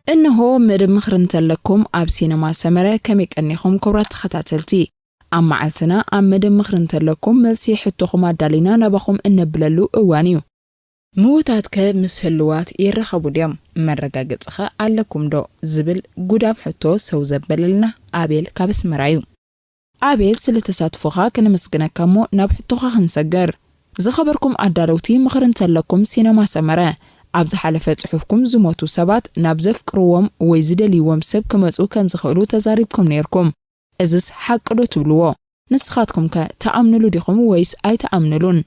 እንሆ መደብ ምኽሪ እንተለኩም ኣብ ሲነማ ሰመረ። ከመይ ቀኒኹም ክቡራት ተኸታተልቲ? ኣብ መዓልትና ኣብ መደብ ምኽሪ እንተለኩም መልሲ ሕቶኹም ኣዳሊና ናባኹም እነብለሉ እዋን እዩ። ምዉታትከ ምስ ህልዋት ይራኸቡ ድዮም? መረጋገጺኸ ኣለኩም ዶ? ዝብል ጉዳም ሕቶ ሰው ዘበለልና ኣቤል ካብ ኣስመራ እዩ። ኣቤል፣ ስለ ተሳትፎኻ ከነመስግነካ እሞ ናብ ሕቶኻ ክንሰግር። ዝኸበርኩም ኣዳለውቲ ምኽሪ እንተለኩም ሲነማ ሰመረ፣ ኣብ ዝሓለፈ ጽሑፍኩም ዝሞቱ ሰባት ናብ ዘፍቅርዎም ወይ ዝደልይዎም ሰብ ክመጹ ከም ዝኽእሉ ተዛሪብኩም ነይርኩም። እዝስ ሓቂ ዶ ትብልዎ? ንስኻትኩም ከ ትኣምንሉ ዲኹም ወይስ ኣይትኣምንሉን?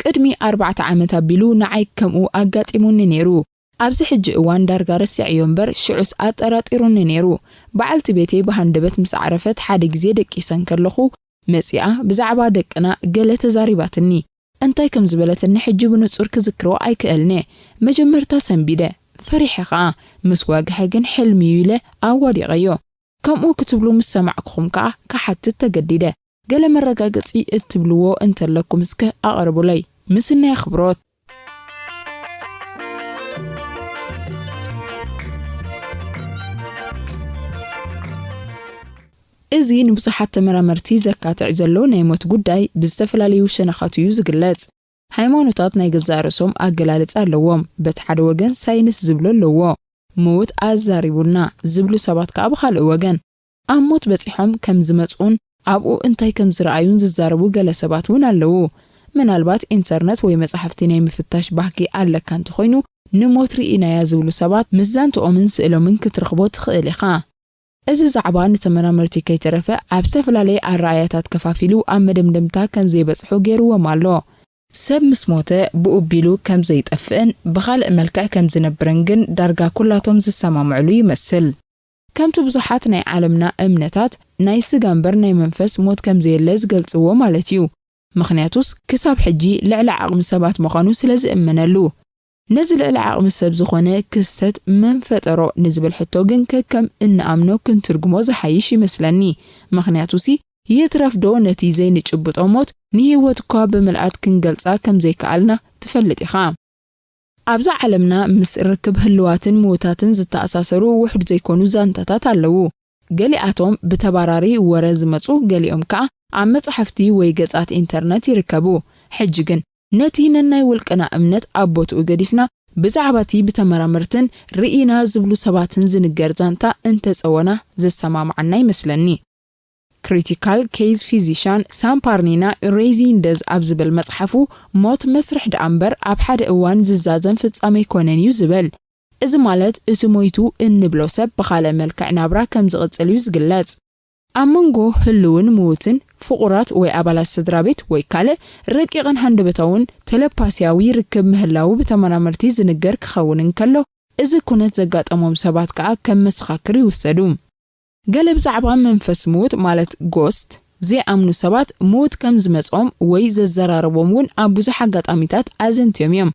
ቅድሚ ኣርባዕተ ዓመት ኣቢሉ ንዓይ ከምኡ ኣጋጢሙኒ ነይሩ። ኣብዚ ሕጂ እዋን ዳርጋ ረሲዐዮ እምበር ሽዑስ ኣጠራጢሩኒ ነይሩ። በዓልቲ ቤተይ ብሃንደበት ምስ ዓረፈት ሓደ ግዜ ደቂሰ እንከለኹ መጺኣ ብዛዕባ ደቅና ገለ ተዛሪባትኒ። እንታይ ከም ዝበለትኒ ሕጂ ብንጹር ክዝክሮ ኣይክእልን'የ። መጀመርታ ሰንቢደ፣ ፈሪሐ ኸኣ። ምስ ወግሐ ግን ሕልሚ እዩ ኢለ ኣዋዲቐዮ። ከምኡ ክትብሉ ምስ ሰማዕኩኹም ከኣ ክሓትት ተገዲደ። ገለ መረጋገጺ እትብልዎ እንተለኩም እስከ ኣቕርቡለይ። ምስናይ ኣኽብሮት። እዚ ንብዙሓት ተመራመርቲ ዘካትዕ ዘሎ ናይ ሞት ጉዳይ ብዝተፈላለዩ ሸነኻቱ እዩ ዝግለጽ። ሃይማኖታት ናይ ገዛእ ርእሶም ኣገላልጻ ኣለዎም። በቲ ሓደ ወገን ሳይንስ ዝብሎ ኣለዎ፣ ምዉት ኣዛሪቡና ዝብሉ ሰባት ከኣ ብኻልእ ወገን ኣብ ሞት በጺሖም ከም ዝመጽኡን ኣብኡ እንታይ ከም ዝረኣዩን ዝዛረቡ ገለ ሰባት እውን ኣለዉ። ምናልባት ኢንተርነት ወይ መጻሕፍቲ ናይ ምፍታሽ ባህጊ ኣለካ እንተኾይኑ፣ ንሞት ርኢናያ ዝብሉ ሰባት ምስ ዛንትኦምን ስእሎምን ክትረኽቦ ትኽእል ኢኻ። እዚ ዛዕባ ንተመራመርቲ ከይተረፈ ኣብ ዝተፈላለየ ኣረኣእያታት ከፋፊሉ ኣብ መደምደምታ ከም ዘይበጽሑ ገይርዎም ኣሎ። ሰብ ምስ ሞተ ብኡ ቢሉ ከም ዘይጠፍእን ብኻልእ መልክዕ ከም ዝነብርን ግን ዳርጋ ኩላቶም ዝሰማምዕሉ ይመስል። ከምቲ ብዙሓት ናይ ዓለምና እምነታት ናይ ስጋ እምበር ናይ መንፈስ ሞት ከም ዘየለ ዝገልጽዎ ማለት እዩ። ምኽንያቱስ ክሳብ ሕጂ ልዕሊ ዓቕሚ ሰባት ምዃኑ ስለ ዝእመነሉ። ነዚ ልዕሊ ዓቕሚ ሰብ ዝኾነ ክስተት መን ፈጠሮ ንዝብል ሕቶ ግን ከከም እንኣምኖ ክንትርጉሞ ዝሓይሽ ይመስለኒ። ምኽንያቱሲ ይትረፍዶ ነቲ ዘይንጭብጦ ሞት ንህይወት እኳ ብምልኣት ክንገልጻ ከም ዘይከኣልና ትፈልጥ ኢኻ። ኣብዛ ዓለምና ምስ ርክብ ህልዋትን ምዉታትን ዝተኣሳሰሩ ውሑድ ዘይኮኑ ዛንታታት ኣለዉ። ገሊኣቶም ብተባራሪ ወረ ዝመጹ፣ ገሊኦም ከኣ ኣብ መጻሕፍቲ ወይ ገጻት ኢንተርነት ይርከቡ። ሕጂ ግን ነቲ ነናይ ውልቅና እምነት ኣብ ቦትኡ ገዲፍና፣ ብዛዕባ እቲ ብተመራመርትን ርኢና ዝብሉ ሰባትን ዝንገር ዛንታ እንተጸወና ዘሰማምዓና ይመስለኒ። ክሪቲካል ኬዝ ፊዚሻን ሳምፓርኒና ሬዚንደዝ ኣብ ዝብል መጽሓፉ፣ ሞት መስርሕ ደኣ እምበር ኣብ ሓደ እዋን ዝዛዘም ፍጻመ ኣይኮነን እዩ ዝብል። እዚ ማለት እቲ ሞይቱ እንብሎ ሰብ ብኻልእ መልክዕ ናብራ ከም ዝቕጽል እዩ ዝግለጽ። ኣብ መንጎ ህልውን ምዉትን፣ ፍቑራት ወይ ኣባላት ስድራ ቤት ወይ ካልእ ረቂቕን ሃንደበታውን ተለፓስያዊ ርክብ ምህላዉ ብተመራመርቲ ዝንገር ክኸውን እንከሎ፣ እዚ ኩነት ዘጋጠሞም ሰባት ከኣ ከም መሰኻክር ይውሰዱ። ገለ ብዛዕባ መንፈስ ምዉት ማለት ጎስት ዘይኣምኑ ሰባት ምዉት ከም ዝመጾም ወይ ዘዘራረቦም እውን ኣብ ብዙሕ ኣጋጣሚታት ኣዘንትዮም እዮም።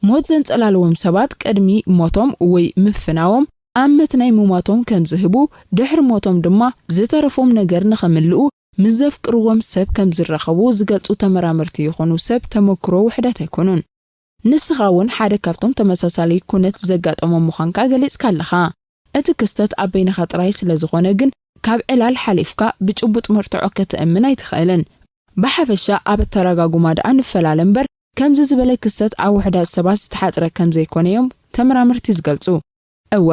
ሞት ዘንጸላለዎም ሰባት ቅድሚ ሞቶም ወይ ምፍናዎም ኣመት ናይ ምሟቶም ከም ዝህቡ፣ ድሕሪ ሞቶም ድማ ዝተረፎም ነገር ንኸምልኡ ምስ ዘፍቅርዎም ሰብ ከም ዝራኸቡ ዝገልጹ ተመራመርቲ ይኹኑ ሰብ ተመክሮ ውሕዳት ኣይኮኑን። ንስኻ እውን ሓደ ካብቶም ተመሳሳሊ ኩነት ዘጋጠሞም ምዃንካ ገሊጽካ ኣለኻ። እቲ ክስተት ኣብ በይንኻ ጥራይ ስለ ዝኾነ ግን፣ ካብ ዕላል ሓሊፍካ ብጭቡጥ መርትዖ ከተእምን ኣይትኽእልን። ብሓፈሻ ኣብ ኣተረጋጉማ ደኣ ንፈላለ እምበር፣ ከምዚ ዝበለ ክስተት ኣብ ውሑዳት ሰባት ዝተሓጽረ ከም ዘይኮነ እዮም ተመራመርቲ ዝገልጹ። እወ፣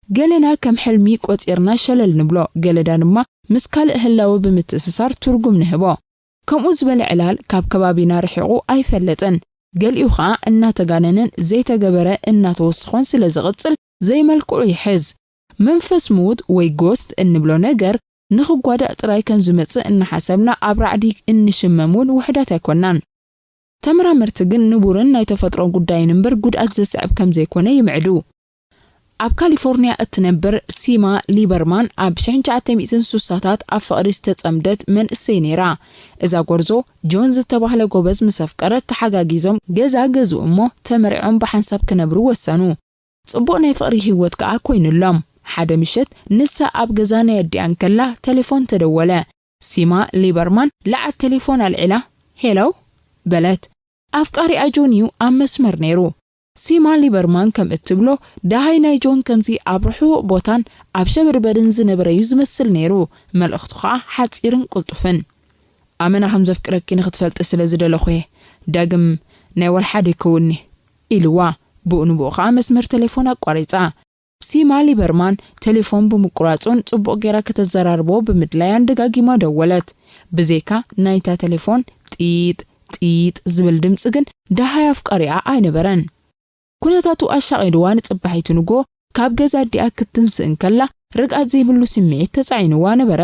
ገለና ከም ሕልሚ ቆጺርና ሸለል ንብሎ፣ ገለና ድማ ምስ ካልእ ህላወ ብምትእስሳር ትርጉም ንህቦ። ከምኡ ዝበለ ዕላል ካብ ከባቢና ርሒቑ ኣይፈልጥን። ገሊኡ ኸኣ እናተጋነነን ዘይተገበረ እናተወስኾን ስለ ዝቕጽል ዘይመልክዑ ይሕዝ። መንፈስ ምዉት ወይ ጎስት እንብሎ ነገር ንኽጓዳእ ጥራይ ከም ዝመጽእ እናሓሰብና ኣብ ራዕዲ እንሽመም እውን ውሑዳት ኣይኮናን። ተመራመርቲ ግን ንቡርን ናይ ተፈጥሮ ጉዳይን እምበር ጉድኣት ዘስዕብ ከም ዘይኮነ ይምዕዱ። ኣብ ካሊፎርንያ እትነብር ሲማ ሊበርማን ኣብ ሽሕን ትሽዓተ ሚእትን ስሳታት ኣብ ፍቕሪ ዝተጸምደት መንእሰይ ነይራ። እዛ ጎርዞ ጆን ዝተባህለ ጎበዝ ምስ ኣፍቀረት ተሓጋጊዞም ገዛ ገዝኡ እሞ ተመሪዖም ብሓንሳብ ክነብሩ ወሰኑ። ጽቡቕ ናይ ፍቕሪ ህይወት ከኣ ኮይኑሎም። ሓደ ምሸት ንሳ ኣብ ገዛ ናይ ኣዲኣ እንከላ ቴሌፎን ተደወለ። ሲማ ሊበርማን ለዓት ቴሌፎን ኣልዒላ፣ "ሄሎ?" በለት። ኣፍቃሪኣ ጆን እዩ ኣብ መስመር ነይሩ። ሲማ ሊበርማን ከም እትብሎ፣ ደሃይ ናይ ጆን ከምዚ ኣብ ርሑቕ ቦታን ኣብ ሸበድበድን ዝነበረ እዩ ዝመስል ነይሩ። መልእኽቱ ኸኣ ሓጺርን ቅልጡፍን። ኣመና ከም ዘፍቅረኪ ንኽትፈልጢ ስለ ዝደለኹ እየ። ዳግም ናይ ዋላ ሓደ ኣይከውን'የ፣ ኢልዋ። ብኡ ንብኡ ኸኣ መስመር ቴሌፎን ኣቋሪጻ። ሲማ ሊበርማን ቴሌፎን ብምቁራጹን ጽቡቕ ጌራ ከተዘራርቦ ብምድላያን ደጋጊማ ደወለት። ብዘይካ ናይታ ቴሌፎን ጢጥ ጢጥ ዝብል ድምጺ ግን ደሃይ ኣፍቃሪኣ ኣይነበረን። ኩነታቱ ኣሻቒልዋ ንጽባሒቱ ንግሆ ካብ ገዛ ኣዲኣ ክትንስእ እንከላ ርግኣት ዘይብሉ ስምዒት ተጻዒንዋ ነበረ።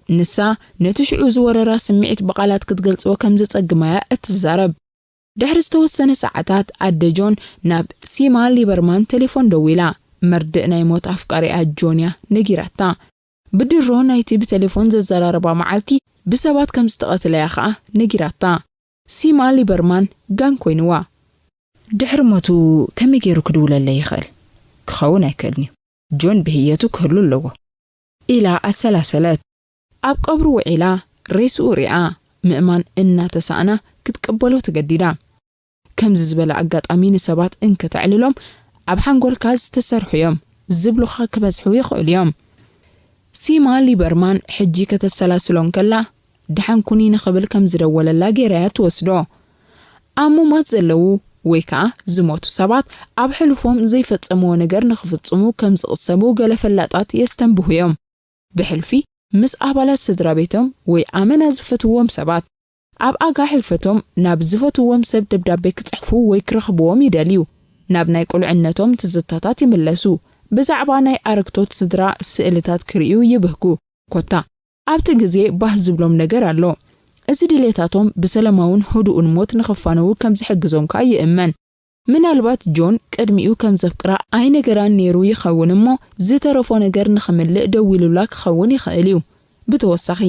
ንሳ ነቲ ሽዑ ዝወረራ ስምዒት ብቓላት ክትገልጽዎ ከም ዘጸግማ'ያ እትዛረብ። ድሕሪ ዝተወሰነ ሰዓታት ኣደ ጆን ናብ ሲማ ሊበርማን ቴሌፎን ደዊላ። መርድእ ናይ ሞት ኣፍቃሪኣ ጆን'ያ ነጊራታ። ብድሮ ናይቲ ብቴሌፎን ዘዘራረባ መዓልቲ ብሰባት ከም ዝተቐትለ'ያ ኸኣ ነጊራታ። ሲማ ሊበርማን ጋን ኮይንዋ። ድሕሪ ሞቱ ከመይ ገይሩ ክድውለለይ ይኽእል? ክኸውን ኣይክእልን'ዩ። ጆን ብህየቱ ክህሉ ኣለዎ፣ ኢላ ኣሰላሰለት። ኣብ ቀብሩ ውዒላ ሬስኡ ሪኣ ምእማን እናተሳእና ክትቅበሎ ተገዲዳ። ከምዚ ዝበለ ኣጋጣሚ ንሰባት እንክተዕልሎም ኣብ ሓንጎልካ ዝተሰርሑ እዮም ዝብሉኻ ክበዝሑ ይኽእሉ እዮም። ሲማ ሊበርማን ሕጂ ከተሰላስሎ እንከላ፣ ደሓን ኩኒ ንኽብል ከም ዝደወለላ ገይራ'ያ ትወስዶ። ኣብ ሙማት ዘለዉ ወይ ከኣ ዝሞቱ ሰባት ኣብ ሕሉፎም ዘይፈጸምዎ ነገር ንኽፍጽሙ ከም ዝቕሰቡ ገለ ፈላጣት የስተንብሁ እዮም። ብሕልፊ ምስ ኣባላት ስድራ ቤቶም ወይ ኣመና ዝፈትውዎም ሰባት ኣብ ኣጋ ሕልፈቶም ናብ ዝፈትውዎም ሰብ ደብዳቤ ክጽሕፉ ወይ ክረኽብዎም ይደልዩ። ናብ ናይ ቁልዕነቶም ትዝታታት ይምለሱ። ብዛዕባ ናይ ኣረግቶት ስድራ ስእልታት ክርእዩ ይብህጉ። ኮታ ኣብቲ ግዜ ባህ ዝብሎም ነገር ኣሎ። እዚ ድሌታቶም ብሰላማውን ህዱእን ሞት ንኽፋነዉ ከም ዝሕግዞም ከኣ ይእመን። ምናልባት ጆን ቅድሚኡ ከም ዘፍቅራ ኣይነገራን ነይሩ ይኸውን እሞ፣ ዝተረፎ ነገር ንኽምልእ ደዊሉላ ክኸውን ይኽእል እዩ። ብተወሳኺ፣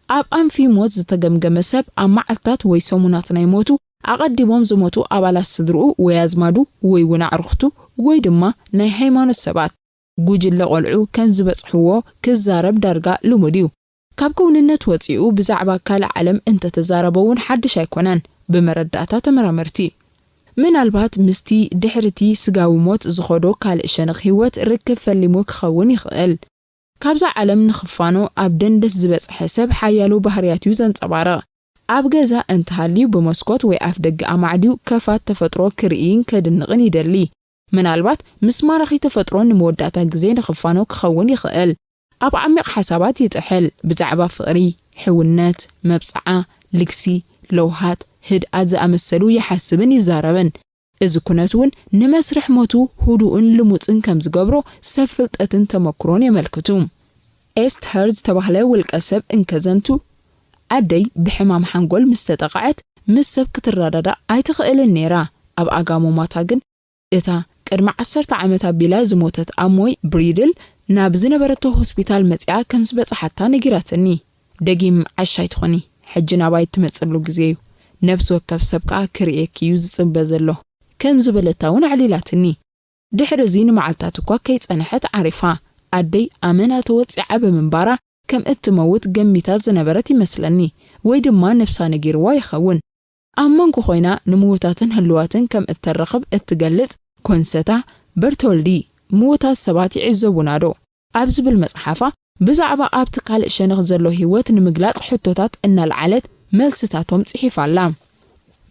ኣብ ኣንፊ ሞት ዝተገምገመ ሰብ ኣብ መዓልታት ወይ ሰሙናት ናይ ሞቱ ኣቐዲሞም ዝሞቱ ኣባላት ስድርኡ ወይ ኣዝማዱ ወይ እውን ኣዕሩኽቱ ወይ ድማ ናይ ሃይማኖት ሰባት፣ ጉጅለ ቆልዑ ከም ዝበጽሕዎ ክዛረብ ዳርጋ ልሙድ እዩ። ካብ ክውንነት ወጺኡ ብዛዕባ ካልእ ዓለም እንተተዛረበ እውን ሓድሽ ኣይኮነን፣ ብመረዳእታ ተመራመርቲ። ምናልባት ምስቲ ድሕሪቲ ስጋዊ ሞት ዝኸዶ ካልእ ሸነኽ ህይወት ርክብ ፈሊሙ ክኸውን ይኽእል። ካብዛ ዓለም ንኽፋኖ ኣብ ደንደስ ዝበጽሐ ሰብ ሓያሎ ባህርያት እዩ ዘንጸባርቕ። ኣብ ገዛ እንተሃልዩ ብመስኮት ወይ ኣፍ ደገ ኣማዕድዩ ከፋት ተፈጥሮ ክርእይን ከድንቕን ይደሊ። ምናልባት ምስ ማራኺ ተፈጥሮ ንመወዳእታ ግዜ ንኽፋኖ ክኸውን ይኽእል። ኣብ ዓሚቕ ሓሳባት ይጥሕል። ብዛዕባ ፍቕሪ፣ ሕውነት፣ መብጽዓ፣ ልግሲ፣ ለውሃት፣ ህድኣት ዝኣመሰሉ ይሓስብን ይዛረብን። እዚ ኩነት እውን ንመስርሕ ሞቱ ህዱእን ልሙጽን ከም ዝገብሮ ሰብ ፍልጠትን ተመክሮን የመልክቱ። ኤስትኸር ዝተባህለ ውልቀ ሰብ እንከዘንቱ፣ ኣደይ ብሕማም ሓንጎል ምስ ተጠቕዐት ምስ ሰብ ክትረዳዳእ ኣይትኽእልን ነይራ። ኣብ ኣጋ ሙማታ ግን እታ ቅድሚ ዓሰርተ ዓመት ኣቢላ ዝሞተት ኣሞይ ብሪድል ናብ ዝነበረቶ ሆስፒታል መጺኣ ከም ዝበጽሓታ ነጊራትኒ። "ደጊም ዓሻ ኣይትኾኒ፣ ሕጂ ናባይ እትመጽሉ ግዜ እዩ። ነፍሲ ወከፍ ሰብ ከኣ ክርእየኪ እዩ ዝጽበ ዘሎ" ከም ዝበለታ እውን ኣዕሊላትኒ። ድሕሪ እዚ ንመዓልታት እኳ ከይጸንሐት ዓሪፋ። ኣደይ ኣመና ተወጺዓ ብምንባራ ከም እትመውት ገሚታ ዝነበረት ይመስለኒ፣ ወይ ድማ ነብሳ ነጊርዋ ይኸውን። ኣብ መንጎ ኮይና ንምዉታትን ህልዋትን ከም እተራኽብ እትገልጽ ኮንሰታ በርቶልዲ፣ "ምዉታት ሰባት ይዕዘቡና ዶ?" ኣብ ዝብል መጽሓፋ፣ ብዛዕባ ኣብቲ ካልእ ሸነኽ ዘሎ ህይወት ንምግላጽ ሕቶታት እናልዓለት መልስታቶም ጽሒፋ ኣላ።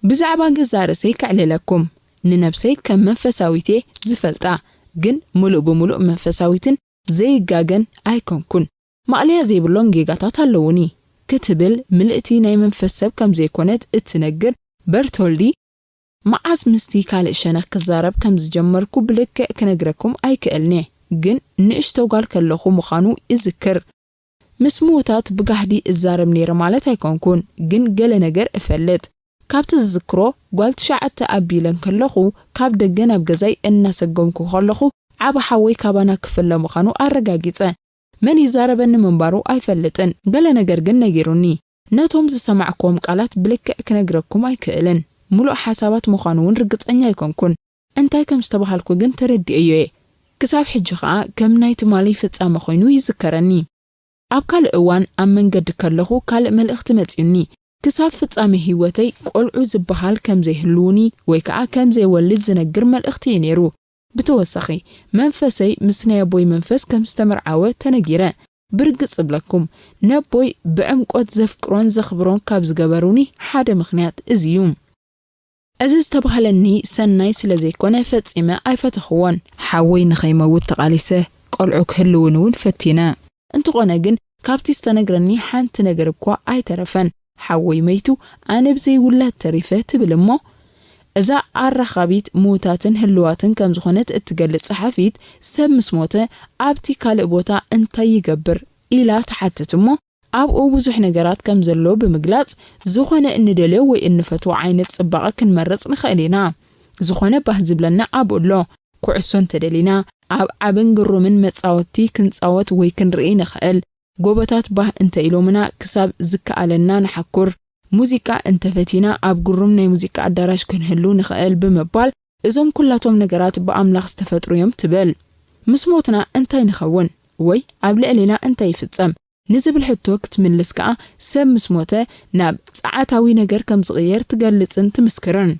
ብዛዕባ ገዛእ ርእሰይ ከዕልለኩም፣ ንነብሰይ ከም መንፈሳዊት እየ ዝፈልጣ፣ ግን ምሉእ ብምሉእ መንፈሳዊትን ዘይጋገን ኣይኮንኩን። ማእለያ ዘይብሎም ጌጋታት ኣለዉኒ ክትብል ምልእቲ ናይ መንፈስ ሰብ ከም ዘይኮነት እትነግር በርቶልዲ፣ "መዓስ ምስቲ ካልእ ሸነኽ ክዛረብ ከም ዝጀመርኩ ብልክዕ ክነግረኩም ኣይክእልን'የ፣ ግን ንእሽቶ ጓል ከለኹ ምዃኑ እዝክር። ምስ ምዉታት ብጋህዲ እዛረብ ነይረ ማለት ኣይኮንኩን፣ ግን ገለ ነገር እፈልጥ። ካብቲ ዝዝክሮ፣ ጓል ትሽዓተ ኣቢለ እንከለኹ፣ ካብ ደገ ናብ ገዛይ እናሰገምኩ ከለኹ፣ ዓቢ ሓወይ ካባና ክፍለ ምዃኑ ኣረጋጊጸ። መን ይዛረበኒ ምንባሩ ኣይፈልጥን፣ ገለ ነገር ግን ነጊሩኒ። ነቶም ዝሰማዕክዎም ቃላት ብልክዕ ክነግረኩም ኣይክእልን። ምሉእ ሓሳባት ምዃኑ እውን ርግጸኛ ኣይኮንኩን። እንታይ ከም ዝተባሃልኩ ግን ተረዲኤዮ እየ። ክሳብ ሕጂ ኸኣ ከም ናይ ትማሊ ፍጻመ ኮይኑ ይዝከረኒ። ኣብ ካልእ እዋን ኣብ መንገዲ ከለኹ ካልእ መልእኽቲ መጺኡኒ። ክሳብ ፍጻሜ ህይወተይ ቆልዑ ዝበሃል ከም ዘይህልዉኒ ወይ ከኣ ከም ዘይወልድ ዝነግር መልእኽቲ እዩ ነይሩ። ብተወሳኺ፣ መንፈሰይ ምስ ናይ ኣቦይ መንፈስ ከም ዝተመርዓወ ተነጊረ። ብርግጽ እብለኩም፣ ነቦይ ብዕምቆት ዘፍቅሮን ዘኽብሮን ካብ ዝገበሩኒ ሓደ ምኽንያት እዚ እዩ። እዚ ዝተባህለኒ ሰናይ ስለ ዘይኮነ ፈጺመ ኣይፈተኽዎን። ሓወይ ንኸይመውት ተቓሊሰ፣ ቆልዑ ክህልውን እውን ፈቲነ። እንተኾነ ግን፣ ካብቲ ዝተነግረኒ ሓንቲ ነገር እኳ ኣይተረፈን። ሓወይ መይቱ፣ ኣነ ብዘይ ውላድ ተሪፈ ትብል እሞ፣ እዛ ኣራኻቢት ምዉታትን ህልዋትን ከም ዝኾነት እትገልጽ ጸሓፊት፣ ሰብ ምስ ሞተ ኣብቲ ካልእ ቦታ እንታይ ይገብር? ኢላ ትሓትት እሞ፣ ኣብኡ ብዙሕ ነገራት ከም ዘሎ ብምግላጽ፣ ዝኾነ እንደልዮ ወይ እንፈትዎ ዓይነት ጽባቐ ክንመርጽ ንኽእል ኢና። ዝኾነ ባህ ዝብለና ኣብኡ ኣሎ። ኩዕሶ እንተደሊና፣ ኣብ ዓብን ግሩምን መጻወቲ ክንጻወት ወይ ክንርኢ ንኽእል። ጎቦታት ባህ እንተ ኢሎምና፣ ክሳብ ዝከኣለና ንሓኩር። ሙዚቃ እንተፈቲና፣ ኣብ ግሩም ናይ ሙዚቃ ኣዳራሽ ክንህሉ ንኽእል ብምባል፣ እዞም ኩላቶም ነገራት ብኣምላኽ ዝተፈጥሩ እዮም ትብል። ምስ ሞትና እንታይ ንኸውን? ወይ ኣብ ልዕሌና እንታይ ይፍጸም? ንዝብል ሕቶ ክትምልስ ከኣ፣ ሰብ ምስ ሞተ ናብ ጸዓታዊ ነገር ከም ዝቕየር ትገልጽን ትምስክርን።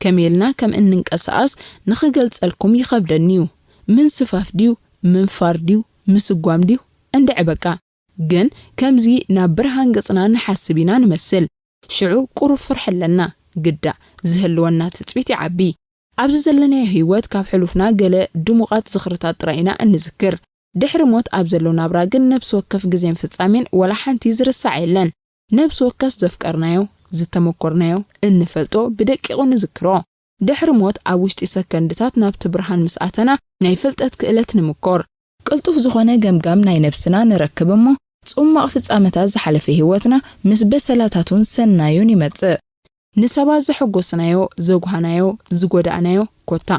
ከመይ ኢልና ከም እንንቀሳቐስ ንኽገልጸልኩም ይኸብደኒ እዩ። ምንስፋፍ ድዩ? ምንፋር ድዩ? ምስጓም ድዩ? እንድዒ በቃ። ግን ከምዚ ናብ ብርሃን ገጽና ንሓስብ ኢና ንመስል። ሽዑ ቁሩብ ፍርሒ ኣለና። ግዳ ዝህልወና ትጽቢት ይዓቢ። ኣብዚ ዘለናዮ ህይወት ካብ ሕሉፍና ገለ ድሙቓት ዝኽርታት ጥራይ ኢና እንዝክር። ድሕሪ ሞት ኣብ ዘሎ ናብራ ግን ነብሲ ወከፍ ግዜን ፍጻሜን ወላ ሓንቲ ዝርሳዕ የለን። ነብሲ ወከፍ ዘፍቀርናዮ፣ ዝተመኮርናዮ፣ እንፈልጦ ብደቂቑ ንዝክሮ። ድሕሪ ሞት ኣብ ውሽጢ ሰከንድታት ናብቲ ብርሃን ምስ ኣተና ናይ ፍልጠት ክእለት ንምኮር። ቅልጡፍ ዝኾነ ገምጋም ናይ ነብስና ንረክብ እሞ፣ ጽሟቕ ፍጻመታት ዝሓለፈ ህይወትና ምስ በሰላታቱን ሰናዩን ይመጽእ። ንሰባት ዘሐጎስናዮ፣ ዘጉሃናዮ፣ ዝጎዳእናዮ፣ ኮታ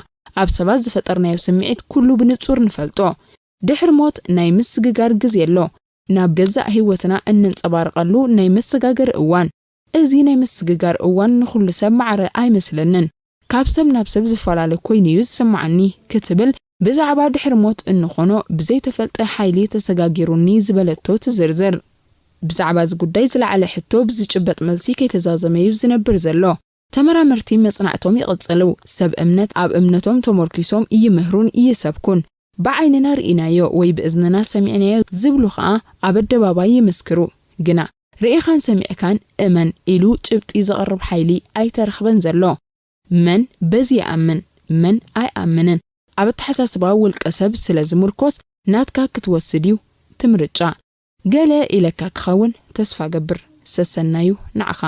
ኣብ ሰባት ዝፈጠርናዮ ስምዒት ኩሉ ብንጹር ንፈልጦ። ድሕሪ ሞት ናይ ምስግጋር ግዜ ኣሎ፣ ናብ ገዛእ ህይወትና እንንጸባረቐሉ ናይ መሰጋገሪ እዋን። እዚ ናይ ምስግጋር እዋን ንኹሉ ሰብ ማዕረ ኣይመስለንን። ካብ ሰብ ናብ ሰብ ዝፈላለ ኮይኑ እዩ ዝስምዓኒ ክትብል ብዛዕባ ድሕሪ ሞት እንኾኖ ብዘይተፈልጠ ሓይሊ ተሰጋጊሩኒ ዝበለቶ ትዝርዝር። ብዛዕባ እዚ ጉዳይ ዝለዓለ ሕቶ ብዝጭበጥ መልሲ ከይተዛዘመ እዩ ዝነብር ዘሎ። ተመራመርቲ መጽናዕቶም ይቕጽሉ። ሰብ እምነት ኣብ እምነቶም ተመርኪሶም ይምህሩን ይሰብኩን። ብዓይንና ርኢናዮ ወይ ብእዝንና ሰሚዕናዮ ዝብሉ ኸኣ ኣብ ኣደባባይ ይምስክሩ። ግና ርኢኻን ሰሚዕካን እመን ኢሉ ጭብጢ ዘቕርብ ሓይሊ ኣይተረኽበን ዘሎ። መን በዚ ይኣምን፣ መን ኣይኣምንን ኣብ ኣተሓሳስባ ውልቀ ሰብ ስለ ዝምርኮስ ናትካ ክትወስድ እዩ እቲ ምርጫ። ገለ ኢለካ ክኸውን ተስፋ ገብር። ሰሰናዩ ንዓኻ።